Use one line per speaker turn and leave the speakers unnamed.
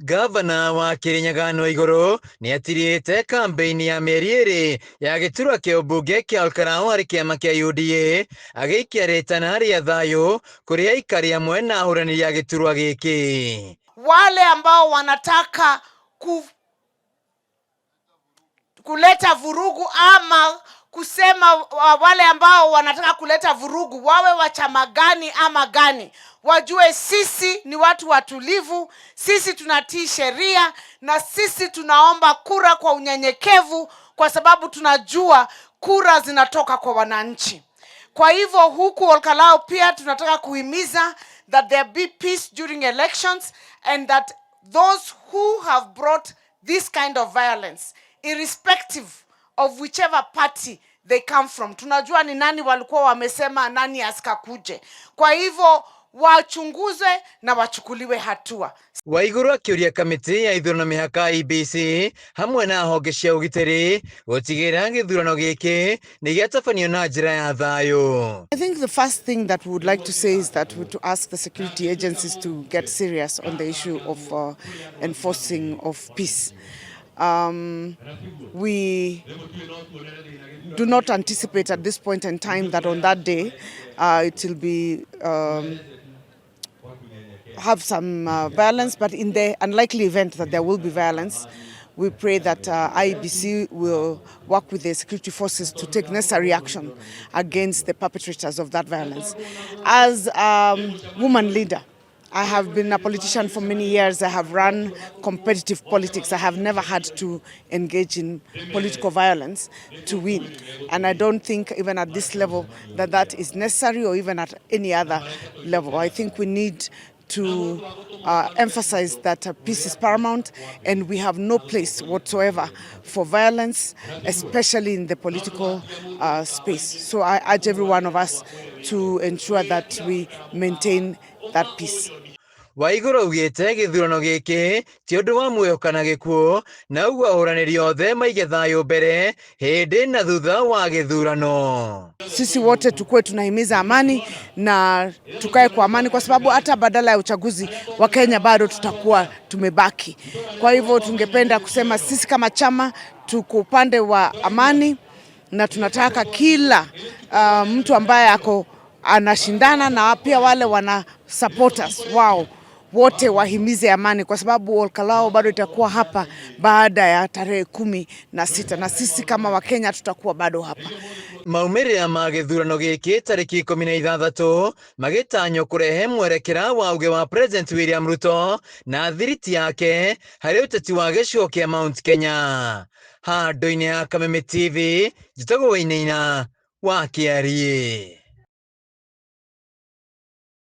Gavana wa Kirinyaga wa Igũrũ nĩ atirĩte kambĩini ya mĩeri 2 ya gĩturwa kĩa ũmbunge kĩa Olkalau harĩ kĩama kĩa UDA, agĩikia rĩtana rĩa thayũ kũrĩ aikari amwe na ahũranĩri a gĩturwa gĩkĩ.
Wale ambao wanataka kuleta vurugu ama kusema wale ambao wanataka kuleta vurugu, wawe wa chama gani ama gani, wajue sisi ni watu watulivu, sisi tunatii sheria na sisi tunaomba kura kwa unyenyekevu, kwa sababu tunajua kura zinatoka kwa wananchi. Kwa hivyo huku Olkalau pia tunataka kuhimiza that there be peace during elections and that those who have brought this kind of violence, irrespective of whichever party they come from, tunajua ni nani walikuwa wamesema nani asikakuje. Kwa hivyo wachunguzwe na wachukuliwe hatua.
Waiguru akĩũria kamĩtĩ ya ithurano mĩhaka IEBC hamwe na honge cia ũgitĩri gũtigĩrĩra gĩthurano gĩkĩ nĩ gĩatabanio na njĩra ya thayũ.
I think the first thing that we would like to say is that we to ask the security agencies to get serious on the issue of enforcing of peace. We do not anticipate at this point in time that on that day it will be have some violence, but in the unlikely event that there will be violence, we pray that IEBC will work with the security forces to take necessary action against the perpetrators of that violence. As a woman leader, I have been a politician for many years. I have run competitive politics. I have never had to engage in political violence to win. And I don't think even at this level that that is necessary, or even at any other level. I think we need to emphasize that peace is paramount and we have no place whatsoever for violence, especially in the political space. So I urge every one of us to ensure that we maintain that peace.
Waiguru augĩte gĩthurano gĩkĩ ti ũndũ wa muoyo kana gĩkuũ, na ũguo ahũranĩri othe maige thayũ mbere hĩndĩ na thutha wa gĩthurano.
Sisi wote tukuwe tunahimiza amani na tukae kwa amani, kwa sababu hata badala ya uchaguzi wa Kenya bado tutakuwa tumebaki. Kwa hivyo tungependa kusema sisi kama chama tuko upande wa amani na tunataka kila mtu ambaye ako anashindana na pia wale wana supporters wao wote wahimize amani, kwa sababu Olkalau bado itakuwa hapa baada ya tarehe 16 na sisi kama Wakenya tutakuwa bado hapa.
Maumĩrĩra ma gĩthurano gĩkĩ tarĩki 16 magĩtanywo kũrehe mwerekera wa uge wa President William Ruto na thiriti yake harĩ ũteti wa gĩcigo kĩa Mount Kenya. Handũ-inĩ ha Kameme TV, njĩtagwo Wainaina wa Kĩariĩ.